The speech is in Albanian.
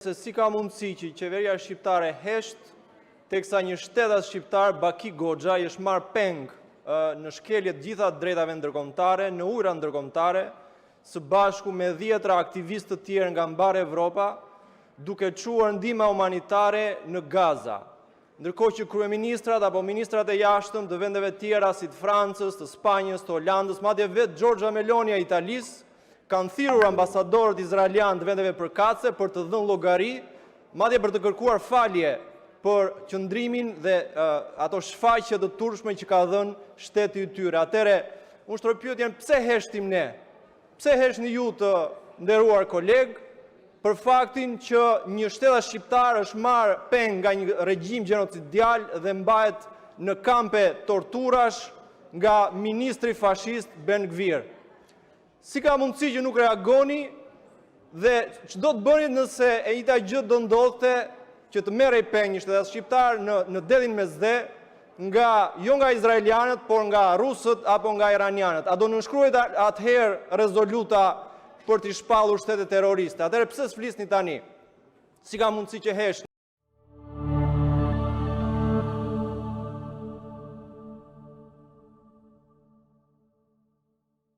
Se si ka mundësi që qeveria shqiptare hesht teksa një shtetas shqiptar, Baki Goxhaj, është marrë peng në shkelje të të gjitha të drejtave ndërkombëtare, në ujërat ndërkombëtare, së bashku me dhjetëra aktivistë të tjerë nga mbarë Evropa, duke çuar ndihma humanitare në Gaza, ndërkohë që kryeministrat apo ministrat e jashtëm të vendeve të tjera, si të Francës, të Spanjës, të Holandës, madje vetë Giorgia Meloni e Italisë, kanë thirrur ambasadorët izraelitë të vendeve përkatëse për të dhënë llogari, madje për të kërkuar falje për qëndrimin dhe ato shfaqje të turpshme që ka dhënë shteti i tyre? Atëherë, unë shtroj pyetjen: pse heshtim ne? Pse heshtni ju, të nderuar kolegë, për faktin që një shtetas shqiptar është marrë peng nga një regjim gjenocid dhe mbahet në kampe torturash nga ministri fashist Ben-Gvir? Si ka mundësi që nuk reagoni dhe ç'do të bënit nëse e njëjta gjë do të ndodhte, që të merrej peng një shtetas shqiptar në Detin Mesdhe, jo nga izraelitët, por nga rusët apo nga iranianët? A do të nënshkruhej atëherë rezoluta për t'i shpallur shtete terroriste? Atëherë, pse nuk flisni tani? Si ka mundësi që heshtni?